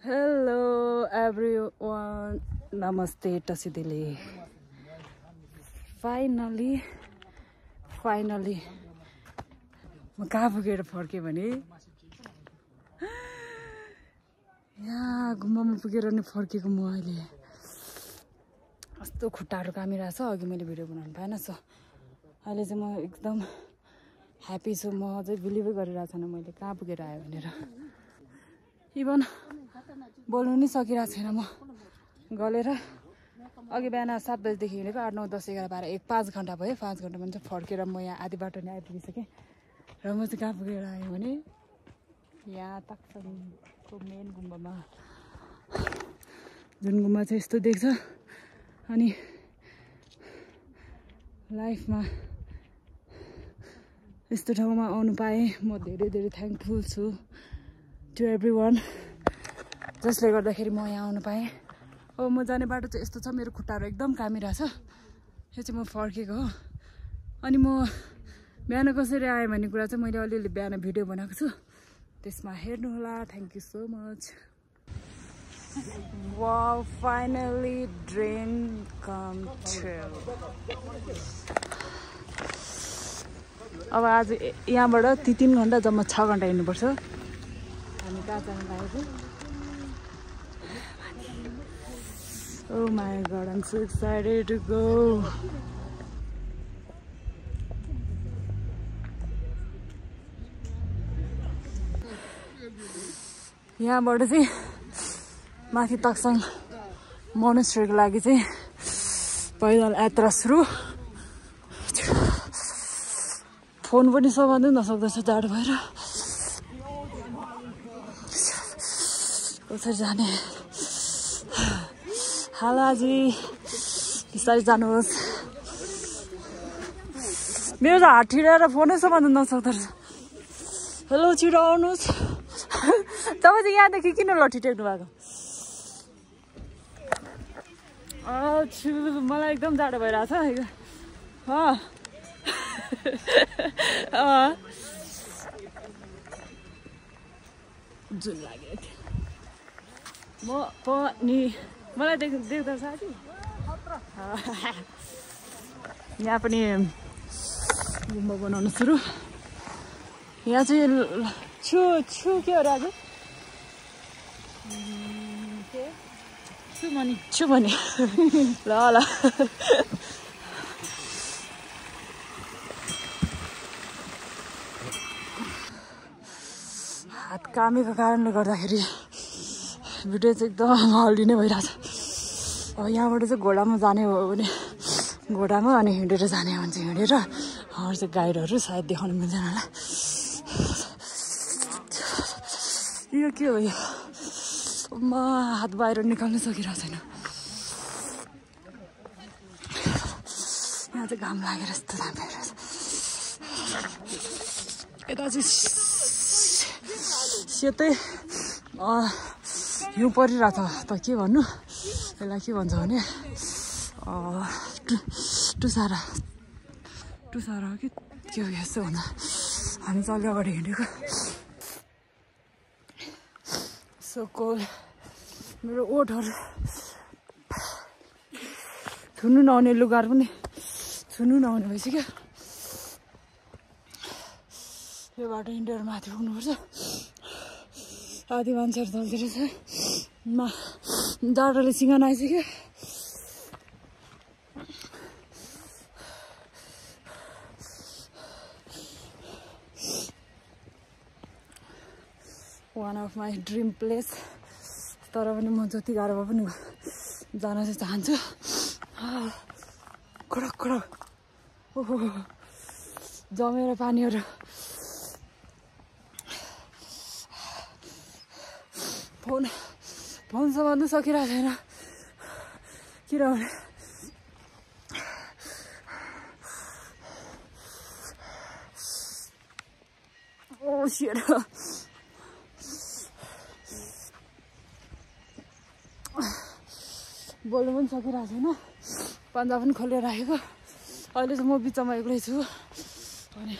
Hello everyone. Namaste Tasidili. Finally म कहाँ पुगेर फर्केँ भने यहाँ गुम्बामा पुगेर नि फर्केको म अहिले कस्तो खुट्टाहरू कामिरहेछ अघि मैले भिडियो बनाउनु पाएन सो अहिले चाहिँ म एकदम ह्यापी छु म अझै बिलिभै गरिरहेको छैन मैले कहाँ पुगेर आयो भनेर इभन बोल्नु नि सकिरहेको छैन म गलेर अघि बिहान 7 बजेदेखि हिँडेको 8 9 10 11 12 1 5 घण्टा भयो 5 घण्टामा चाहिँ फर्केर म यहाँ आधी बाटो नै आइपुगिसकेँ र म चाहिँ कहाँ पुगेर आएँ भने यहाँ ताक्साङको मेन गुम्बामा जुन गुम्बा चाहिँ यस्तो देख्छ अनि लाइफमा यस्तो ठाउँमा आउनु पाएँ म धेरै धेरै थ्याङ्कफुल छु टु एभ्रीवान जसले गर्दाखेरि म यहाँ आउनु पाएँ हो म जाने बाटो चाहिँ यस्तो छ मेरो खुट्टाहरू एकदम कामिरहेछ यो चाहिँ म फर्केको हो अनि म बिहान कसरी आएँ भन्ने कुरा चाहिँ मैले अलिअलि बिहान भिडियो बनाएको छु त्यसमा हेर्नु होला thank you so much wow finally dream com true अब आज यहाँबाट 3 घण्टा जम्मा 6 घण्टा हिँड्नुपर्छ हामी कहाँ जानु लागेको Oh my god, I'm so excited to go. यहाँबाट चाहिँ माथि ताक्साङ मोनेस्ट्रीको लागि चाहिँ पैदल यात्रा सुरु फोन पनि समात्नै नसक्दछ जाडो भएर कसरी जाने हालाजी बिस्तारै जानुहोस् मेरो त हात ठिराएर फोनै समात्न नसक्दो रहेछ हेलो छिटो आउनुहोस् तपाईँ चाहिँ यहाँदेखि किन लट्ठी टेक्नु भएको मलाई एकदम जाडो भइरहेछ जुन लाग्यो म पनि मलाई देख्दा साथी यहाँ पनि गुम्बा बनाउनु सुरु यहाँ चाहिँ छु के हो आज छु भने ल हात कामेको कारणले गर्दाखेरि भिडियो चाहिँ एकदम हल्दी नै भइरहेछ अब यहाँबाट चाहिँ घोडामा जाने हो भने घोडामा अनि हिँडेर जाने हो भने चाहिँ हिँडेर अरू चाहिँ गाइडहरू सायद देखाउनु मिल्दैन होला यो के हो यो म हात बाहिर निकाल्न सकिरहेको छैन यहाँ चाहिँ घाम लागेर यस्तो दामी भइरहेछ यता चाहिँ सेतै हिउँ परिरहेछ त के भन्नु यसलाई के भन्छ भने टुसारा हो कि के हो यस्तो भन्दा हामी चाहिँ अलि अगाडि हिँडेको सो कोल्ड मेरो ओठहरू छुनु नहुने लुगाहरू पनि छुनु नहुने भइसक्यो यो बाटो हिँडेर माथि पुग्नुपर्छ आधी मान्छेहरू चल्दै रहेछ जाडोले सिँगान आइसक्यो one of my dream place तर पनि म जति गाह्रो भए पनि जान चाहिँ चाहन्छु कडक ओहो जमेर पानीहरू फोन समात्नु सकिरहेको छैन किनभने बोल्नु पनि सकिरहेको छैन पन्जा पनि खोलेर राखेको अहिले चाहिँ म बिचमा एक्लै छु अनि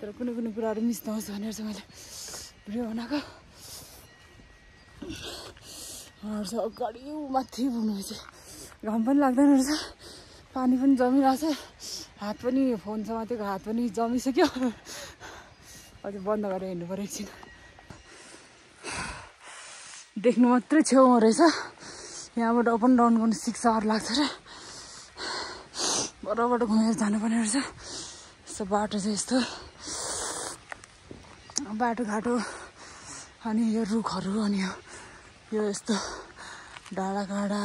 तर कुनै कुराहरू मिस नहोस् भनेर चाहिँ मैले भिडियो बनाएको रहेछ अगाडि माथि पुग्नु चाहिँ घाम पनि लाग्दैन रहेछ पानी पनि जमिरहेछ हात पनि फोन समातेको हात पनि जमिसक्यो अझै बन्द गरेर हिँड्नु पऱ्यो एकछिन देख्नु मात्रै छेउमा रहेछ यहाँबाट अप एन्ड डाउन गर्नु 6 आवर लाग्छ र बराबर घुमेर जानुपर्ने रहेछ यस्तो बाटो चाहिँ यस्तो बाटोघाटो अनि यो रुखहरू अनि यो यस्तो डाँडाकाँडा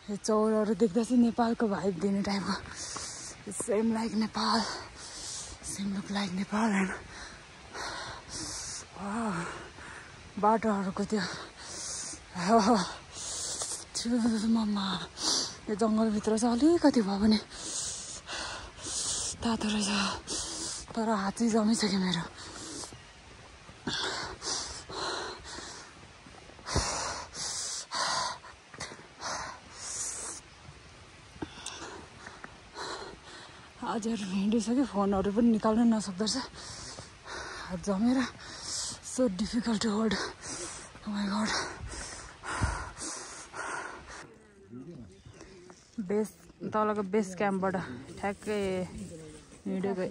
यो चौरहरू देख्दा चाहिँ नेपालको भाइब दिने टाइपको same like Nepal same look like Nepal and बाटोहरूको त्यो मम्मा यो जङ्गलभित्र चाहिँ अलिकति भयो भने तातो रहेछ तर हात चाहिँ जमिसक्यो मेरो हजुर हिँडिसक्यो फोनहरू पनि निकाल्नु नसक्दो रहेछ हात जमेर so difficult to hold my God base तलको बेस क्याम्पबाट ठ्याक्कै हिँडेको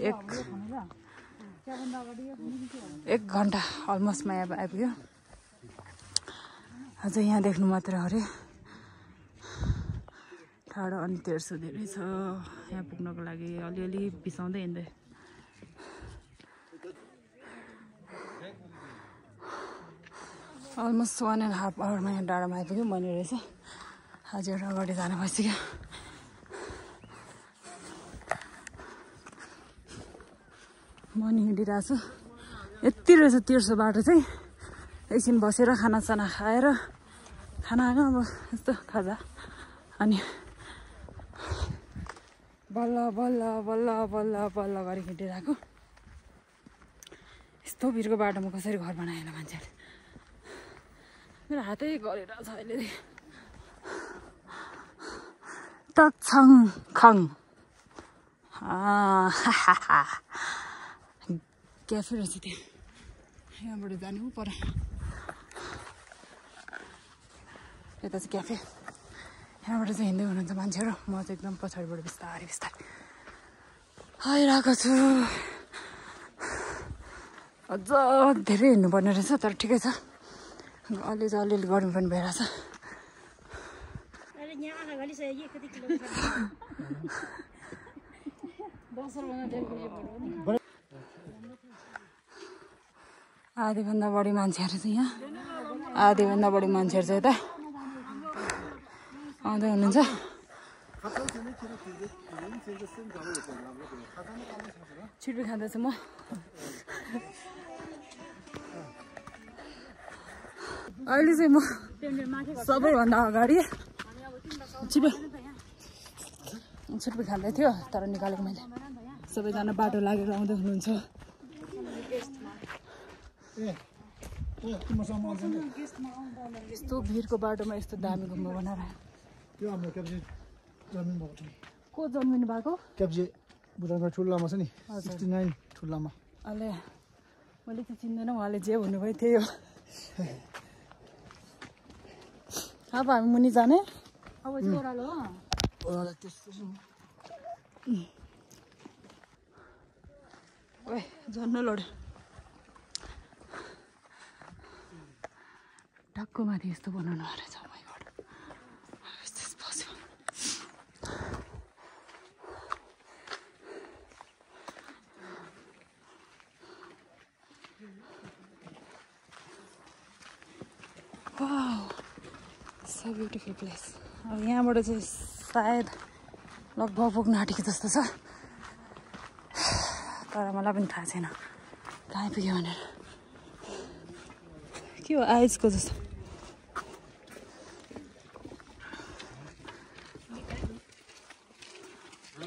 एक घन्टा अलमोस्टमा यहाँ आइपुग्यो अझ यहाँ देख्नु मात्रै अरे टाढो अनि तेर्सो धेरै छ यहाँ पुग्नको लागि अलिअलि बिसाउँदै हिँड्दै अलमोस्ट 1.5 आवरमा यहाँ डाँडामा आइपुग्यो भन्ने रहेछ हजुर अगाडि जान भइसक्यो म नि हिँडिरहेको छु यति रहेछ तेर्सो बाटो चाहिँ एकछिन बसेर खानासाना खाएर खाना होइन अब यस्तो खाजा अनि बल्ल बल्ल बल्ल बल्ल बल्ल गरी हिँडिरहेको यस्तो भिरको बाटोमा कसरी घर बनाएन मान्छेले मेरो हातै गरिरहेछ अहिले तक्छङ खङ क्याफे रहेछ त्यो यहाँबाट जानु पर यता चाहिँ क्याफे यहाँबाट चाहिँ हिँड्दै हुनुहुन्छ मान्छेहरू म चाहिँ एकदम पछाडिबाट बिस्तारै बिस्तारै आइरहेको छु अझ धेरै हिँड्नुपर्ने रहेछ तर ठिकै छ अलिअलि गर्नु पनि भइरहेछ आधीभन्दा बढी मान्छेहरू चाहिँ यहाँ आधीभन्दा बढी मान्छेहरू चाहिँ यता आउँदै हुनुहुन्छ छिटो खाँदैछु म अहिले चाहिँ म सबैभन्दा अगाडि छिटो खाँदै थियो तर निकालेको मैले सबैजना बाटो लागेर आउँदै हुनुहुन्छ यस्तो भिरको बाटोमा यस्तो दामी घुम्नु बनाएर को जन्मिनु भएको क्याप्जे बुदानको ठुलामा छ नि 69 ठुलामा अहिले मैले चाहिँ चिन्दैन उहाँले जे भन्नुभयो त्यही हो अब हामी मुनि जाने अब ओह्रालो हो ओह्रालो त्यस्तो ओए झन् लोड टक्को माथि यस्तो बनाउनु रहेछ my God is this possible wow so beautiful place अब यहाँबाट चाहिँ सायद लगभग पुग्न आँटेको जस्तो छ तर मलाई पनि थाहा छैन कहाँ पुग्यो भनेर के हो आइजको जस्तो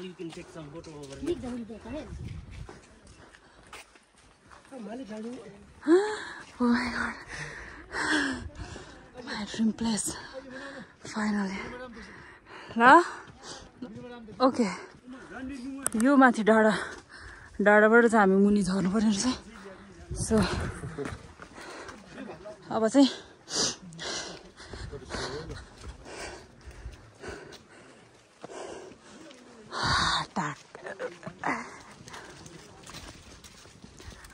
You can take some photo over here. Oh my god. My dream place. Finally. La? Okay. यो माथि डाँडाबाट चाहिँ हामी मुनि झर्नु पर्ने रहेछ सो अब चाहिँ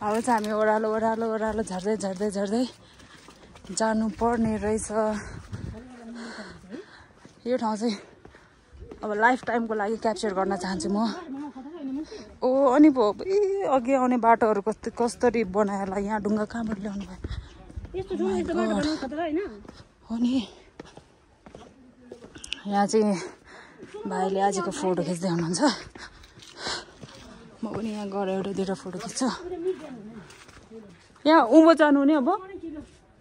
अब चाहिँ हामी ओह्रालो ओह्रालो ओह्रालो झर्दै झर्दै झर्दै जानुपर्ने रहेछ। यो ठाउँ चाहिँ अब लाइफ टाइमको लागि क्याप्चर गर्न चाहन्छु म। ओ अनि पो अघि आउने बाटोहरू कसरी बनायो होला। यहाँ ढुङ्गा कहाँबाट ल्याउनु भयो हो नि। यहाँ चाहिँ भाइले आजको फोटो खिच्दै हुनुहुन्छ। म पनि यहाँ गएर एउटा दुईवटा फोटो खिच्छु। यहाँ उँभो जानु नि अब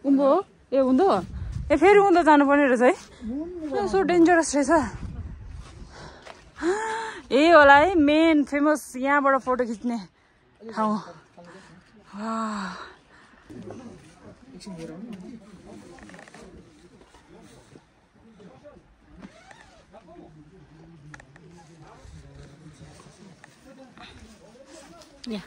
उँभो हो ए उँधो ए फेरि उँधो जानुपर्ने रहेछ है। सो डेन्जरस रहेछ। ए होला है मेन फेमस यहाँबाट फोटो खिच्ने ठाउँ। Yeah.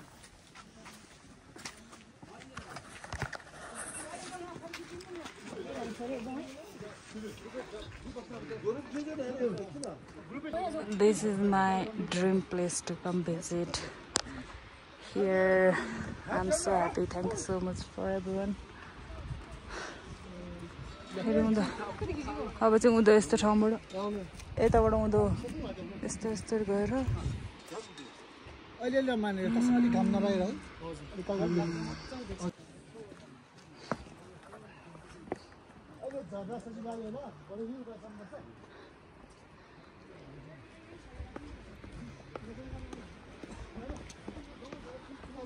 This is my dream place to come visit. Here, I'm so happy. Thank you so much for everyone. अब चाहिँ उँधो यस्तो ठाउँबाट यताबाट उँधो यस्तो यस्तो गएर अहिले मानेर कसरी काम नभएर है।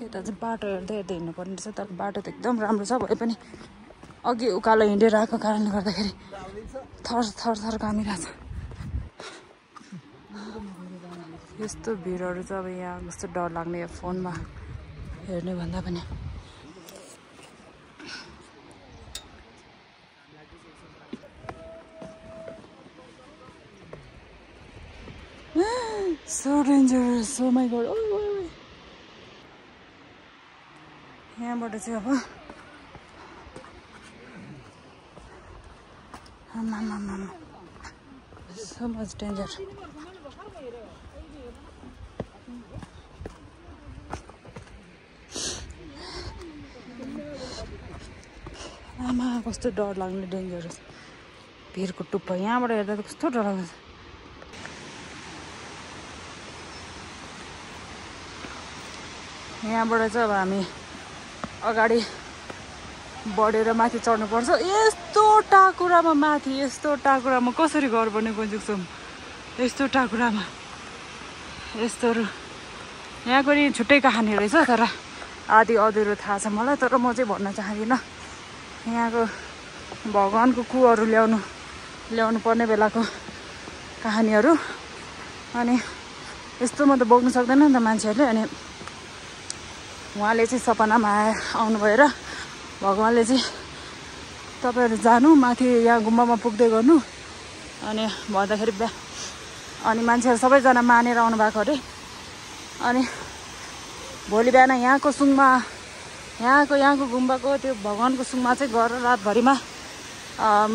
यता चाहिँ बाटो हेर्दै हेर्दै हिँड्नुपर्ने रहेछ। तर बाटो त एकदम राम्रो छ। भए पनि अघि उकालो हिँडेर आएको कारणले गर्दाखेरि थर थर थर कामिरहेछ। यस्तो भिडहरू चाहिँ अब यहाँ कस्तो डर लाग्ने यो फोनमा हेर्ने भन्दा पनि। So dangerous. Oh my god. यहाँबाट चाहिँ अब so much danger. आमा कस्तो डर लाग्ने डेन्जरस भिरको टुप्पा। यहाँबाट हेर्दा त कस्तो डर लाग्छ। यहाँबाट चाहिँ अब हामी अगाडि बढेर माथि चढ्नुपर्छ। यस्तो टाकुरामा माथि यस्तो टाकुरामा कसरी घर बन्ने गन्जुक्छौँ। यस्तो टाकुरामा यस्तोहरू यहाँको नि छुट्टै कहानी रहेछ। तर आदि अधुरो थाहा छ मलाई। तर म चाहिँ भन्न चाहदिनँ यहाँको भगवानको कुहरू ल्याउनु पर्ने बेलाको कहानीहरू। अनि यस्तोमा त बोक्नु सक्दैन नि त मान्छेहरूले। अनि उहाँले चाहिँ सपनामा आउनु भएर भगवानले चाहिँ तपाईँहरू जानु माथि यहाँ गुम्बामा पुग्दै गर्नु अनि भन्दाखेरि अनि मान्छेहरू सबैजना मानेर आउनु भएको अरे। अनि भोलि बिहान यहाँको सुङमा यहाँको गुम्बाको त्यो भगवानको सुङमा चाहिँ गएर रातभरिमा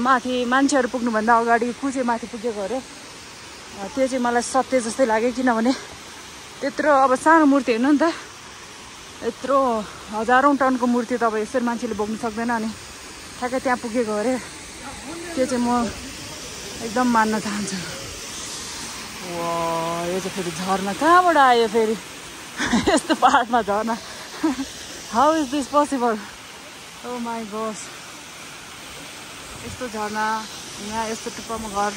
माथि मान्छेहरू पुग्नुभन्दा अगाडि कुचे माथि पुगेको अरे। त्यो चाहिँ मलाई सत्य जस्तै लाग्यो। किनभने त्यत्रो अब सानो मूर्ति हेर्नु नि त। यत्रो हजारौँ टनको मूर्ति त अब यसरी मान्छेले बोक्नु सक्दैन। अनि ठ्याक्कै त्यहाँ पुगेको अरे। त्यो चाहिँ म एकदम मान्न चाहन्छु। वा यो चाहिँ फेरि झर्ना कहाँबाट आयो फेरि यस्तो पाहाडमा झर्ना। How is this possible. Oh my God. यस्तो झर्ना यहाँ यस्तो टुप्पामा घर।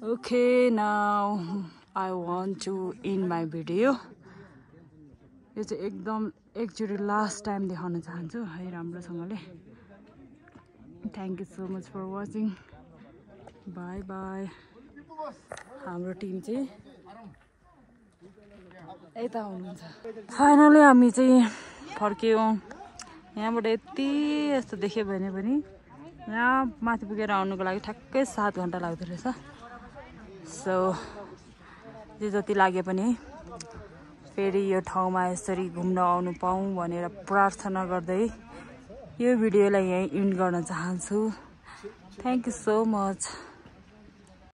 Okay, now I want to end my video. यो चाहिँ एकदम एकचोटि लास्ट टाइम देखाउन चाहन्छु है राम्रोसँगले। Thank you so much for watching. Bye bye. हाम्रो टिम चाहिँ यता हुनुहुन्छ। फाइनली हामी चाहिँ फर्क्यौँ। यहाँबाट यति यस्तो देख्यो भने पनि यहाँ माथि पुगेर आउनुको लागि ठ्याक्कै 7 घन्टा लाग्दो रहेछ। सो जे जति लागे पनि फेरि यो ठाउँमा यसरी घुम्न आउनु पाऊँ भनेर प्रार्थना गर्दै यो भिडियोलाई यहीँ इन्ड गर्न चाहन्छु। Thank you so much.